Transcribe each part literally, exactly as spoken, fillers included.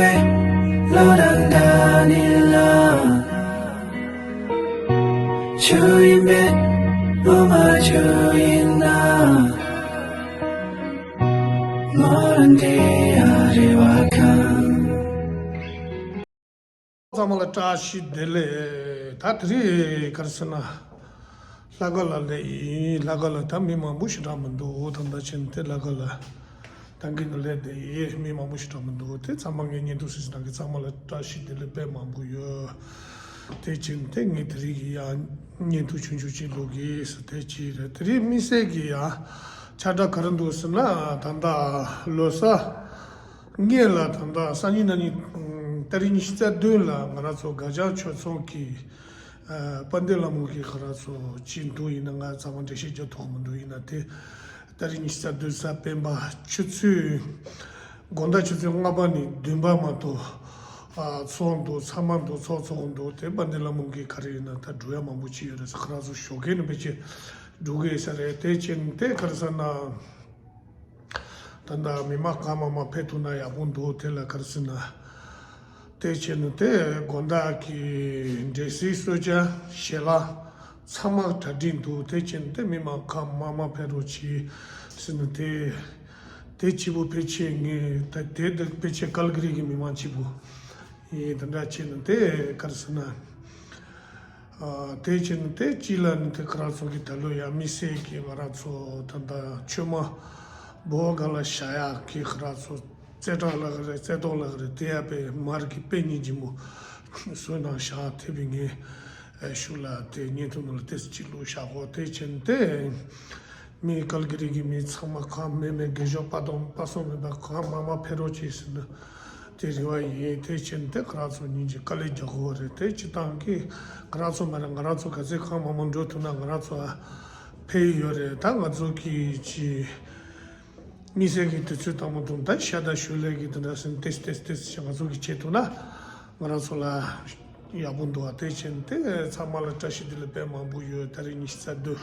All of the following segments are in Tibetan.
བློ་དང་འདྲ་ནི་ལ། ཆུ་ཡིན་པས་བློ་མ་ཆུ་ཡིན་ན། མོ་རང་དེ་ཡ་རེ་བ་ཁང་། ཚང་མ་ལ་བཀྲ་ཤིས་བདེ་ལེགས། ད་དེ་རིང་ག་རེ་ཟེར་ན། ལྷ་ཁང་ལ་སླེབས་ཡིན། ལྷ་ཁང་ལ་ད་མི་མང་པོ་ཞེ་དྲག་མི་འདུག་ད་ལྟ་ཕྱིན་དེ་ལྷ་ཁང་ལ་ད་གིན་ནས་སླེབས་བསྡད་ཡིན། མི་མང་པོ་ཞེ་དྲག་མི་འདུག་དེ་ཚང་མ་ངས་བརྙན་ཐུང་སྲིད་ནང་གི་ཚང་མ་ལ་བཀྲ་ཤིས་བདེ་ལེགས་དཔེ་མང་པོ་ཡོད། དེ་ཕྱིན་དེ་ངས་དེ་རིང་གི་ཡང་བརྙན་ཐུང་ཆུང་ཆུང་ཅིག་བླུག་གི་ཟེར་དེ་ཅིག་རེད། དེ་རིང་དམིགས་བསལ་གྱི་ཡང་ཆ་འདྲ་ག་རེ་འདུག་ཟེར་ན། ད་ལྟ་ལོ་གསར་སྔོན་ལ་ད་ལྟ་སང་ཉིན་གནངས་ཉིན་ཏ་རིག་ཉི་ཤུ་རྩ་བདུན་ལ་ང་རང་ཚོ་སྒ་བྱང་ཆོས་ཚོགས་ཀྱི་ཨ་དཔལ་ལྡན་ལྷ་མོ་གི་ང་རང་ཚོ་ཅིག་འདུག་ཡིན་ན། ང་ཚང་མ་འགྲེལ་བཤད་རྒྱག་ཐུབ་མི་འདུག་ཡིན་ན་དེ་ཏ་རིག་ཉི་ཤུ་རྩ་བདུན་གཟའ་སྤེན་པ་ཆུ་ཚོད་དགོང་དག་ཆུ་ཚོད་ལྔ་པ་ནས་བདུན་པ་མ་གཏོགས་ཨ་ཚོགས་འདུ་ཚང་མ་འདུག་ཚོགས་ཚོགས་འདུག་དེ་དཔལ་ལྡན་ལྷ་མོ་གི་ག་རེ་ཡིན་ན་ད་འགྲོ་ཡ་མང་པོ་ཅིག་ཡོད་རེད་ཟེར། ང་རང་ཚོ་ཞོགས་ཀས་ནས་ཕལ་ཆེར་འགྲོ་གི་ཡོད་ས་རེད། དེ་ཕྱིན་དེ་ག་རེ་ཟེར་ན། ད་ལྟ་མི་མང་གང་མང་མང་ཕེབས་ཐུབ་ན་ཡག་པོ་འདུག་དེ་ལ་ག་རེ་ཟེར་ན། དེ་བྱས་ནས་དེ་དགོང་དག་གི་འབྲས་སིལ་གསོལ་ཇ་ཞལ་ལག་ཚང་མ་གྲ་སྒྲིག་འདུག་དེ་བྱས་ནས་དེ་མི་མང་གང་མང་མང་ཕེབས་རོགས་གྱིས་ཟེར་ནས། དེ་དེ་གཅིག་པུ་ཕལ་ཆེར་ངས་ད་དེ་དེ་ཕལ་ཆེར་ཀལ་གྷི་རི་གི་མི་མང་གཅིག་པུ་ཡིན། དེ་འདྲ་བྱས་ནས་དེ་ག་རེ་ཟེར་ན། ཨ་དེ་བྱས་ནས་དེ་གཅིག་ལ་ནི་དེ་ཁོ་རང་ཚོ་གི་ད་ལོ་ཡང་དམིགས་བསལ་གྱི་ང་རང་ཚོ་ད་ལྟ་མཆོད་མེ་སྦོ་ག་ལ་བཞག་ཡག་གི་ཁོ་རང་ཚོ་རྩེ་གྲ་ལ་ག་རེ་རྩེ་ཏོག་ལ་ག་རེ་དེ་ཡ་པའི་མར་གྱི་དཔེ་རྙིང་ལྗིད་མོ་བཟོས་གནང་བཞག་དེ་བས་ངས་ཨ་ཤུགས་ལ་དེ་བརྙན་ཐུང་ནང་ལ་ཏོག་ཙམ་ཅིག་བླུགས་བཞག་གོ་དེ་བྱས་ནས་དེ། མི་ཀལ་གྷི་རི་གི་མི་ཚང་མ་གང་མེད་མེད་དགེ་སྦྱོར་པ་དང་པ་སངས་མེད་པ་གང་མང་མང་ཕེབས་རོགས་གྱིས་ཟེར་ནས་དེ་རེ་བ་ཡིན། དེ་ཕྱིན་དེ་ཁོ་རང་ཚོ་སྙིང་རྗེ་དཀའ་ལས་རྒྱག་དགོས་རེད། དེ་སྤྱི་བཏང་གི་ང་རང་ཚོ་མ་རེད། ང་རང་ཚོ་ག་ཚོད་གང་མང་མང་འགྲོ་ཐུབ་ན་ང་རང་ཚོ་ཕེབས་ཡོད་རེད། ད་ང་ཚོ་གི་ཅི་དམིགས་བསལ་གྱི་དུས་ཚོད་དང་པོ་དང་ད་ཤ་དང་ཞུ་ལས་ཀྱི་དེ་འདྲ་ཟིན་ཏེས་ཏེས་ཏེས་ང་ཚོ་གི་བྱེད་ཐུབ་ན། ང་རང་ཚོ་ལ་ཡག་པོ་འདུག་བ། དེ་བྱས་ནས་དེ་ཚང་མ་ལ་བཀྲ་ཤིས་བདེ་ལེགས་དཔེ་མང་པོ་ཡོད། ཏ་རིག་ཉི་ཤུ་རྩ་བདུན་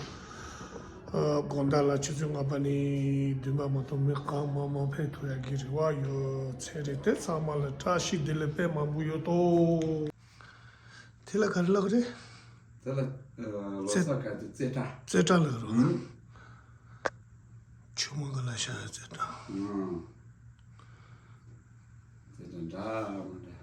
དགོང་དག་ལ་ཆུ་ཚོད་ལྔ་པ་ནས་བདུན་པ་མ་གཏོགས་མི་གང་མང་མང་ཕེབས་ཐུབ་ཡག་གི་རེ་བ་ཡོད། ཚེ་རིང་དེ་ཚང་མ་ལ་བཀྲ་ཤིས་བདེ་ལེགས་དཔེ་མང་པོ་ཡོད་དོ། དེ་ལ་ག་རེ་ལབ་རེད། དེ་ལ་ལོ་རྩེ་གསར་ག་དུས་རྩེ་གྲ། རྩེ་གྲ་ལབ་རོགས། ཆུ་མོ་ག་ལ་ཤ་རྩེ་གྲ། ཨང་། དེ་འདྲ་འདྲ་མ་འདྲ།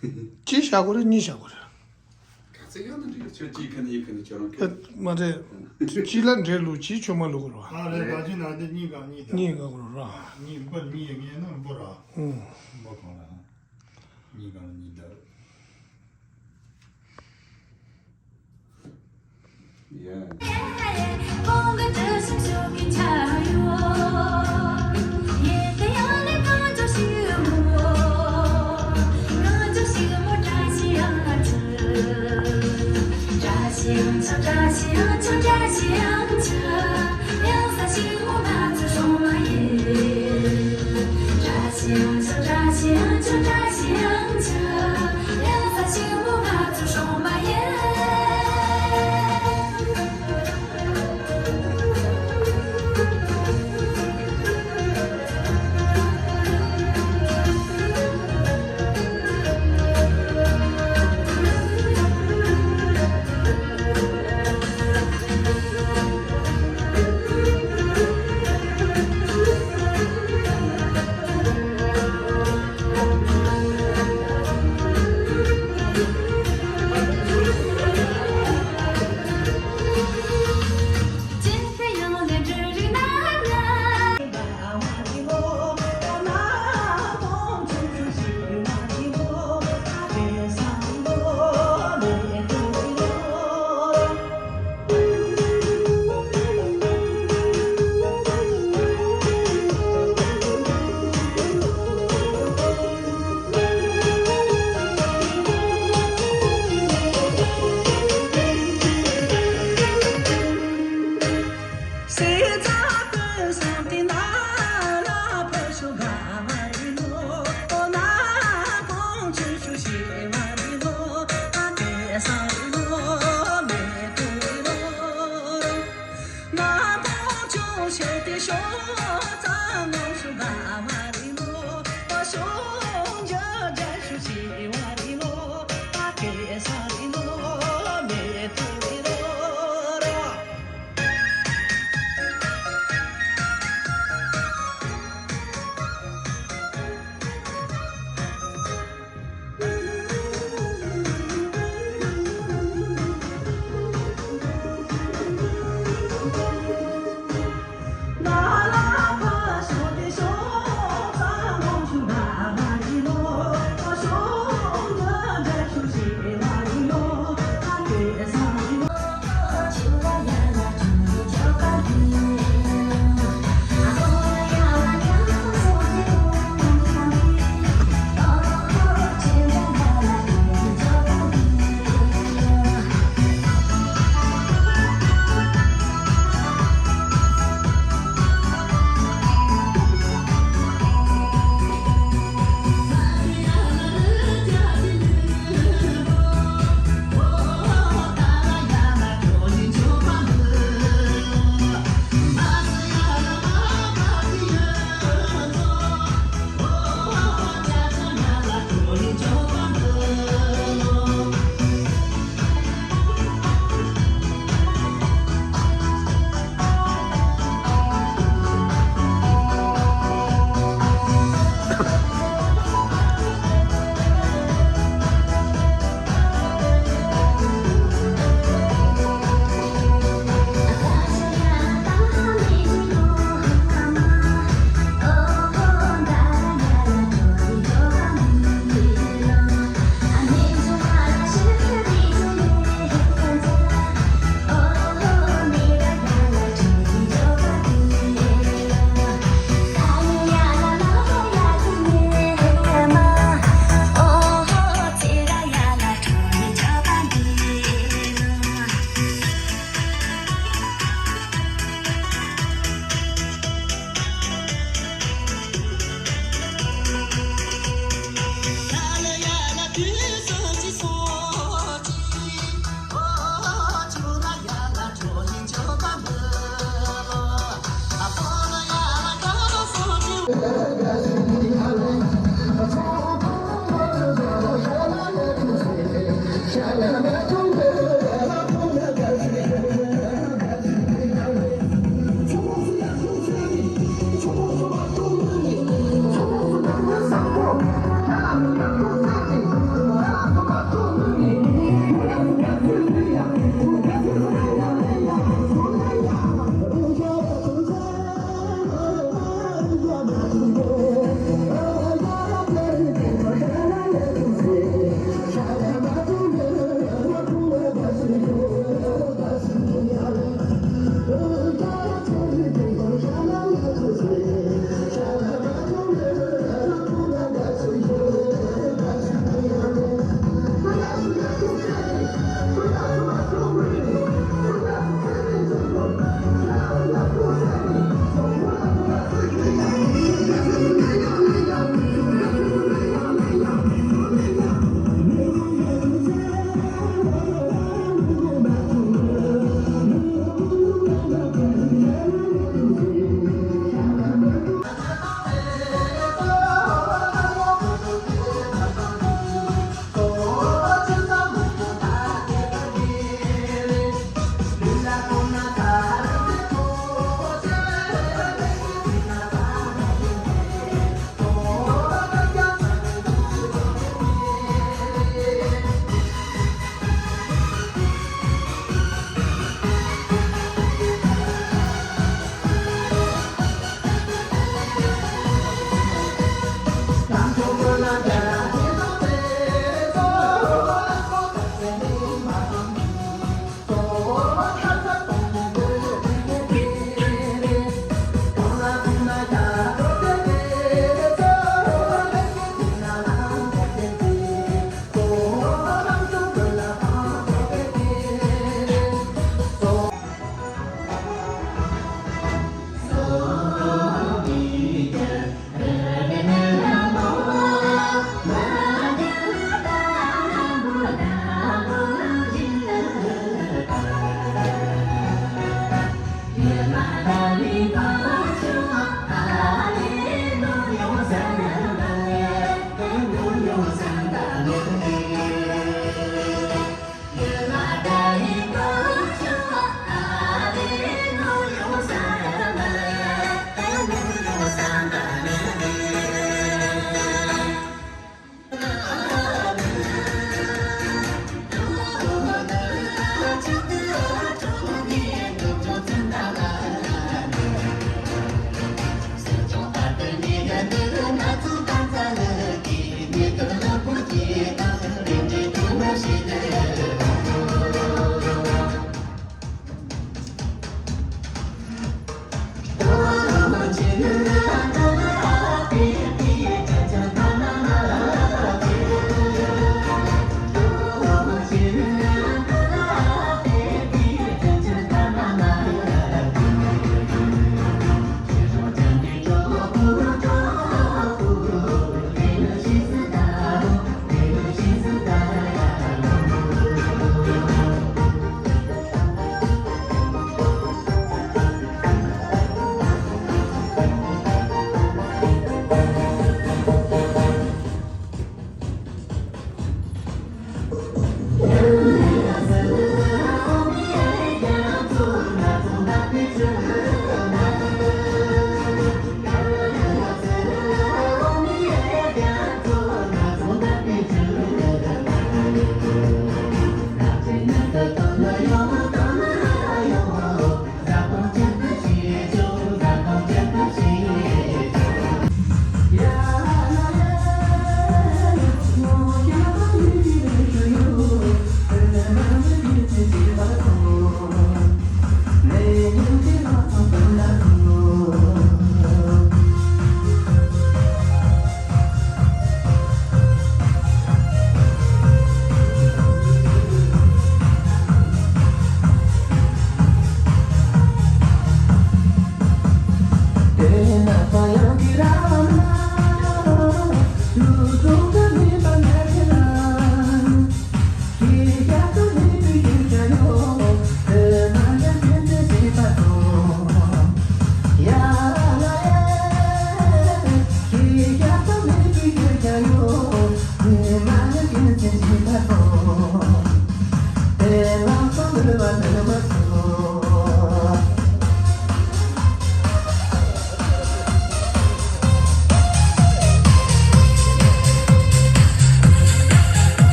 གཅིག་བཞག་དགོས་རེད། གཉིས་བཞག་དགོས་རེད། ག་ཚད་ཡོད་ན་འགྲིག་གི། ཁྱོད་གཅིག་ཁ་ནས་གཉིས་ཁ་ནས་ཁྱོད་རང་ཨ་ཁ། མ་རེད། གཅིག་ལ་འབྲས་བླུགས། གཅིག་ཆུ་མ་བླུགས་དགོས་རེད་བ། ཨ་རེད། ད་ཅི་ན་དེ་གཉིས་གང་གཉིས་དང་། གཉིས་གང་དགོས་རེད་བ། གཉིས་འབུ། གཉིས་ཡིན་ན་འབུ་ར། ཨང་། འབུ་གང་ལ། གཉིས་གང་ལ་གཉིས་དང་།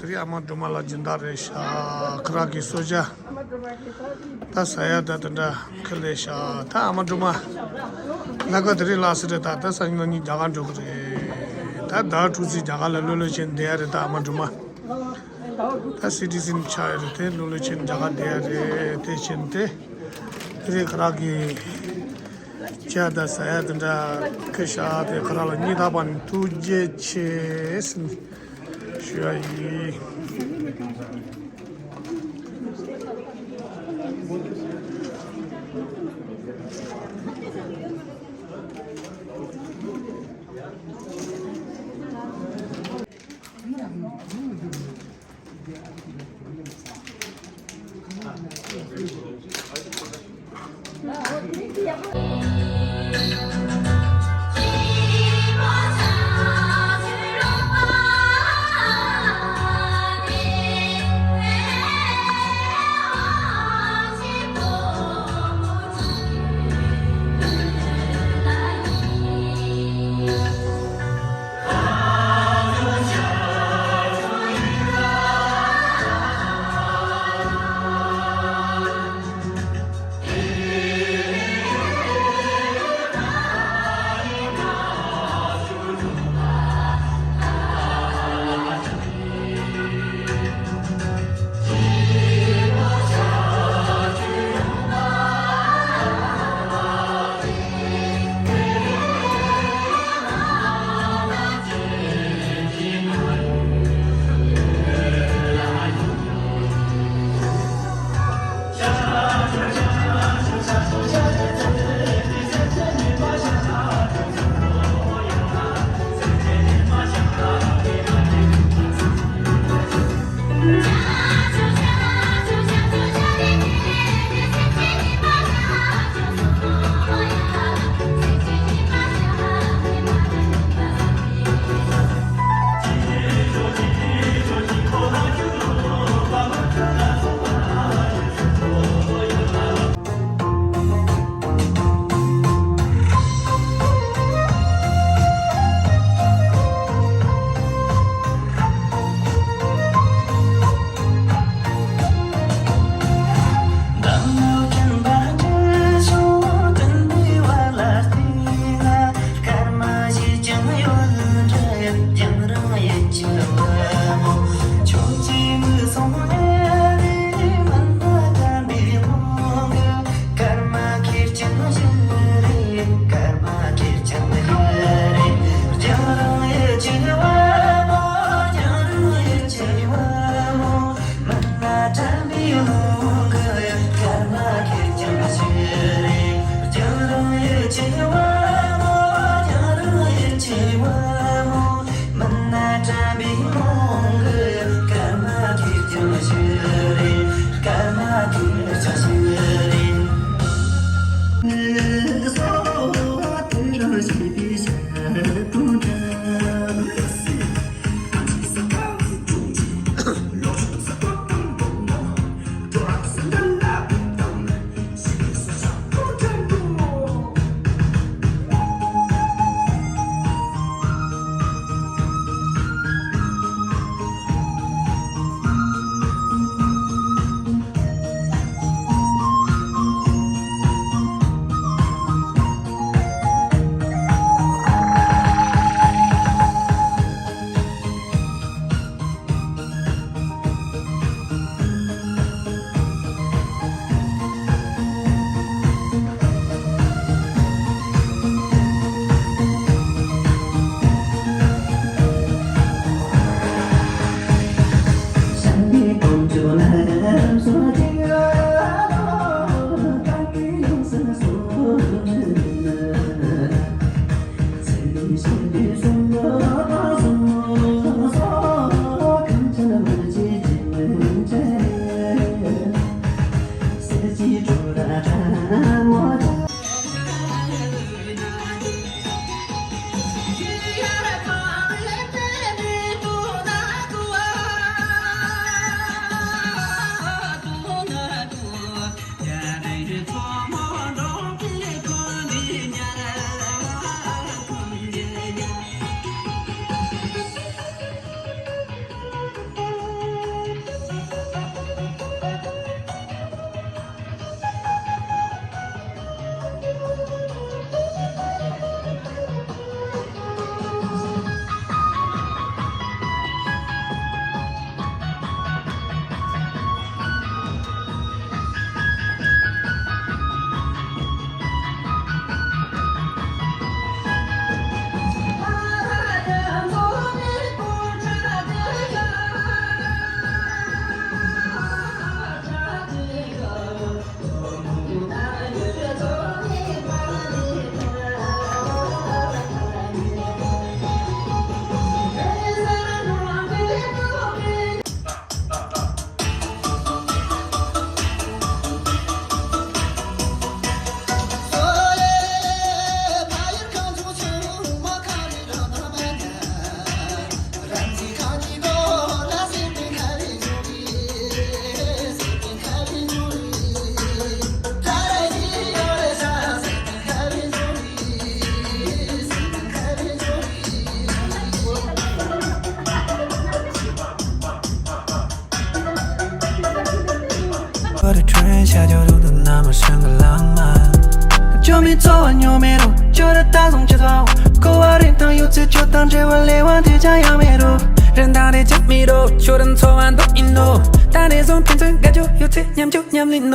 དེ་རིང་ཨ་མ་སྒྲོལ་མ་ལ་སྦྱིན་བདག་རེད་ཤག་ཁ་རག་གི་གསོལ་ཇ། ད་ཟ་ཡ་ད་དེ་འདྲ་ཁེལ་ལེ་ཤག་ད་ཨ་མ་སྒྲོལ་མ་ལྷག་དཀར་དེ་རིང་ལ་སི་རེད། ད་ད་སང་ཉིན་གཉིས་རྒྱ་གར་འགྲོ་གི་རེད། ད་ཟླ་དྲུག་ཙམ་རྒྱ་གར་ལ་ལྷོད་ལྷོད་བྱས་བསྡད་ཡ་རེད། ད་ཨ་མ་སྒྲོལ་མ་ད་སི་ཊི་ཟན་ཆགས་ཡ་རེད། དེ་ལྷོད་ལྷོད་བྱས་རྒྱ་གར་བསྡད་ཡ་རེད། དེ་བྱས་དེ་དེ་རིང་ཁ་རག་གི་ཇ་ད་ཟ་ཡ་དེ་འདྲ་ཁེལ་ཤག་དེ་ཁ་རག་ལ་སྙིང་ཐག་པ་ནས་ཐུགས་རྗེ་ཆེ་ཟེར་ནས་ཞུ་ཡ་ཡིན། བར་ཁྲོན་ཤ་ཇོ་རུ་དུ་ན་མ་ཧྲང་གི་ལང་མ། ཇོ་མི་ཚོ་བ་ཉོ་མེ་རུ་ཇོ་ར་ད་སོང་ཆེ་ཚོ་ཁོ་བ་རིན་ཐང་ཡོད་ཚེ་ཇོ་དང་འབྲེལ་བ་ལས་བ་དེ་ཅང་ཡང་མེ་རུ། རིན་ཐང་རེ་ཅང་མེ་རུ་ཇོ་རིན་ཚོ་བ་འདུག་ཨིན་ནོ། ད་རེ་ཟོང་ཕན་ཚུན་དགའ་ཇོ་ཡོད་ཚེ་མཉམ་ཇོ་མཉམ་ལིན་ནོ།